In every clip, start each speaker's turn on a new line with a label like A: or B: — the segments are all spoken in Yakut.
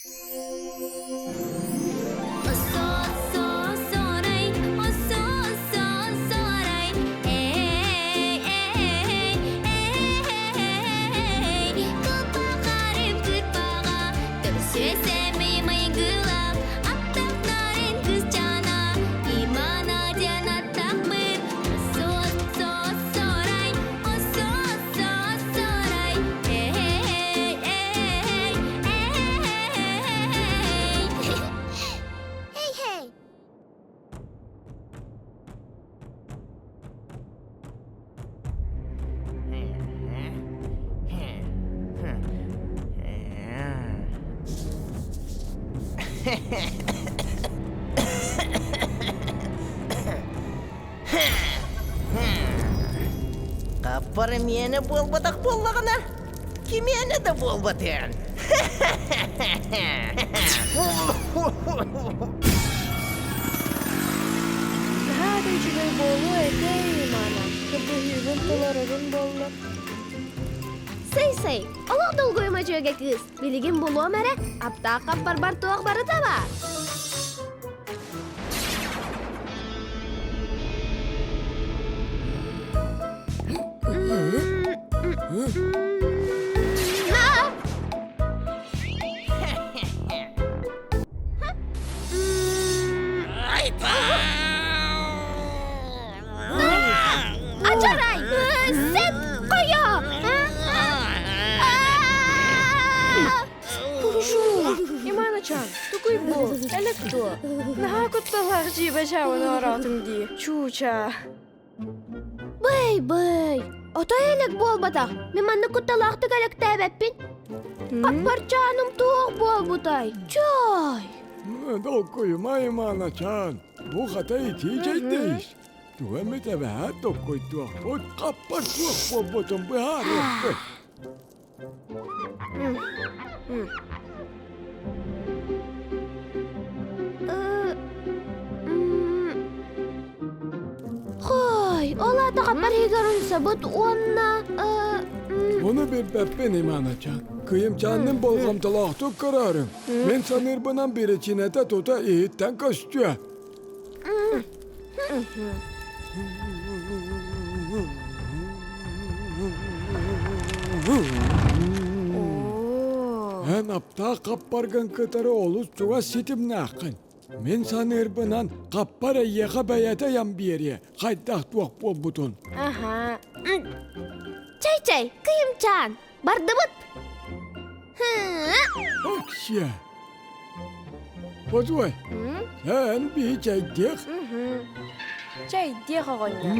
A: Hey, hey!
B: Хаппар миэнэ буолбатах буоллаҕына, кимиэнэ да буолбатыан.
C: Наһаа да үчүгэй буолуо этэй, Имана. Кыргыһыыбын толорорун буолла.
A: Сэй-сэй, олох долгуйума дьүөгэ кыыс. Билигин булуом эрэ, аптаах хаппарбар туох барыта баар. Ачарай! Сет қойо!
C: Иманачан, тукуй бу, элек дуо. Наһаа кутталлаах дьиибэ дьаабыны ороотуҥ дии, чууча.
A: Бый-бый, отой элек буолбатах. Мин маннык кутталаахтык электээбэппин. Хаппарчааным туох буолбутай? Чой!
D: Долкуйума, Иманачан, бу хата итии чэйдиис. Тугу эмит эбэһээт токкуйдуохпут, хаппар суох буолбутун быһаарыахпыт.
A: Хой, ол аата хаппар иһигэр умсабыт уонна
D: Ону билбэппин, Иманачан. Кыйымчаанным болҕомтолоохтук көрөөрүҥ. Мин саныырбынан биричиинэтэ тута иһиттэн көстүө. Эн аптаах хаппаргын кытары олус чугас ситимнээххин. Мин саныырбынан хаппар эйиэхэ бэйэтэ ыйан биэриэ, хайдах туох буолбутун.
A: Аха. Чэй-чэй, кыйымчаан, бардыбыт.
D: Оксия. Подуой, эн биһи чэйдиэх.
C: Чэйдиэх оҕонньор.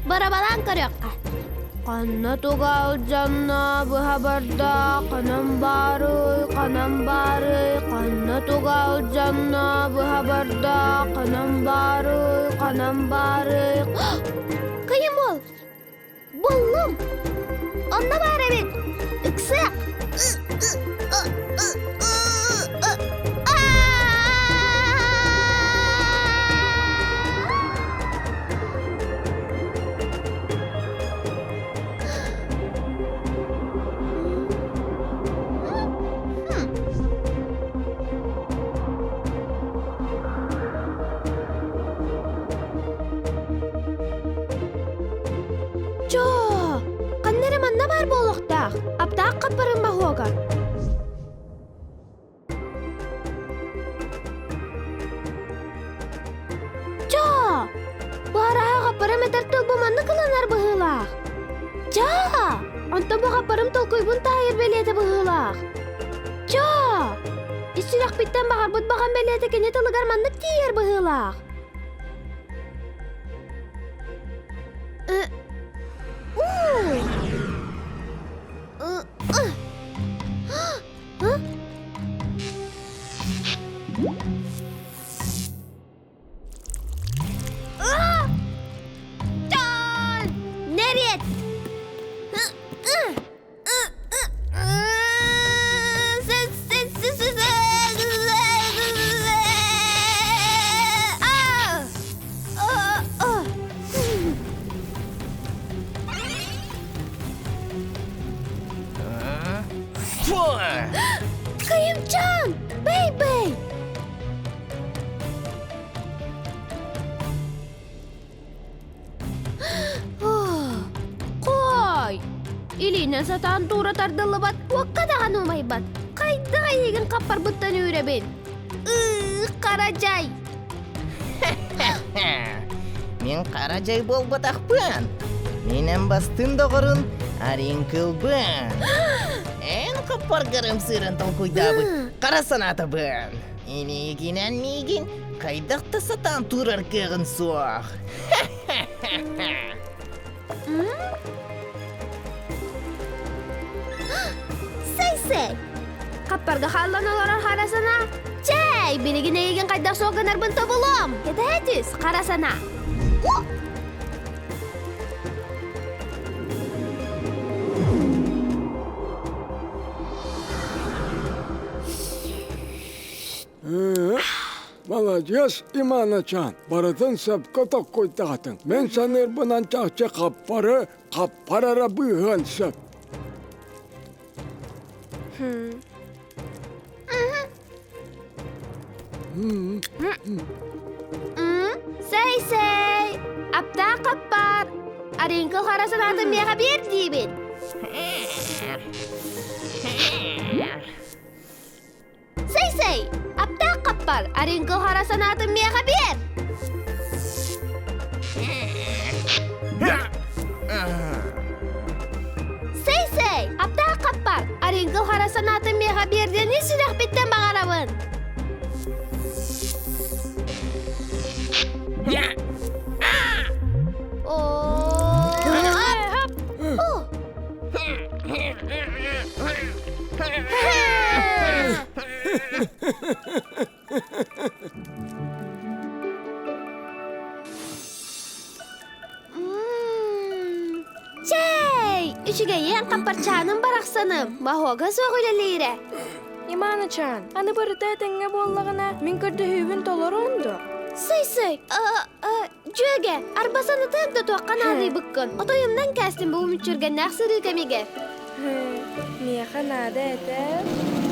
A: Барабалаан көрүөххэ. Ханна туга алдьанна быһа барда, ханан баарый, ханан баарый, ханна туга алдьанна быһа барда, ханан баарый, ханан баарый. Кыйым ол! Буллум! Онно баар эбит! Ыксыах! Чоо! Ханна эрэ манна баар буолуохтаах. Аптаах хаппарын баһуога. Чоо! Бу араһа хаппарым этэр тыл бу маннык ылынар быһыылаах. Чоо! Онтон бу хаппарым толкуйбун таайар бэлиэтэ быһыылаах. Чоо! Ис сүрэхпиттэн баҕарбыт баҕам бэлиэтэ кини тылыгар маннык тиийэр быһыылаах. Нэриэт! Кыйымчаан! Бэй-бэй! Хой! Илиинэн сатаан туура тардыллыбат, уокка даҕаны умайбат. Хайдах эйигин хаппарбыттан үүрэбин? Ыы, хара дьай!
B: Мин хара дьай буолбатахпын. Мин эн бастын доҕорун Аринкылбын. Эн хаппаргар ымсыыран толкуйдаабыт хара санаатабын. Илиигинэн миигин хайдах да сатаан туурар кыаҕын суох.
A: Сэй-сэй! Хаппарга хааллан олорор хара санаа. Чэй, билигин эйигин хайдах суох гынарбын тобулуом. Кэтэһэ түс, хара санаа.
D: Маладьыас, Иманачаан, барытын сөпкө токкуйдаатыҥ. Мин саныырбынан чахчы хаппары хаппар эрэ быыһыан сөп.
A: Сэй-сэй! Аптаах хаппар! Арыыҥкыл хара санаатын миэхэ биэр диибин. Сэй-сэй! Аптаах хаппар! Арыыҥкыл хара санаатын миэхэ биэр! Сэй-сэй! Аптаах хаппар! Арыыҥкыл хара санаатын миэхэ биэр диэн ис сүрэхпиттэн баҕарабын! О! Чэй! Үчүгэйиэн хаппарчааным барахсаным, моһуога суох үлэлиирэ.
C: Иманычаан, аны барыта этэҥҥэ буоллаҕына, мин көрдөһүүбүн толоруон дуо?
A: Сый-сый, Дьүөгэ, арба санатыам да туохха наадыйбыккын. Отойумнан кээстим бу мүччүргэннээх сырыы кэмигэр.
C: Миэхэ наада этэ.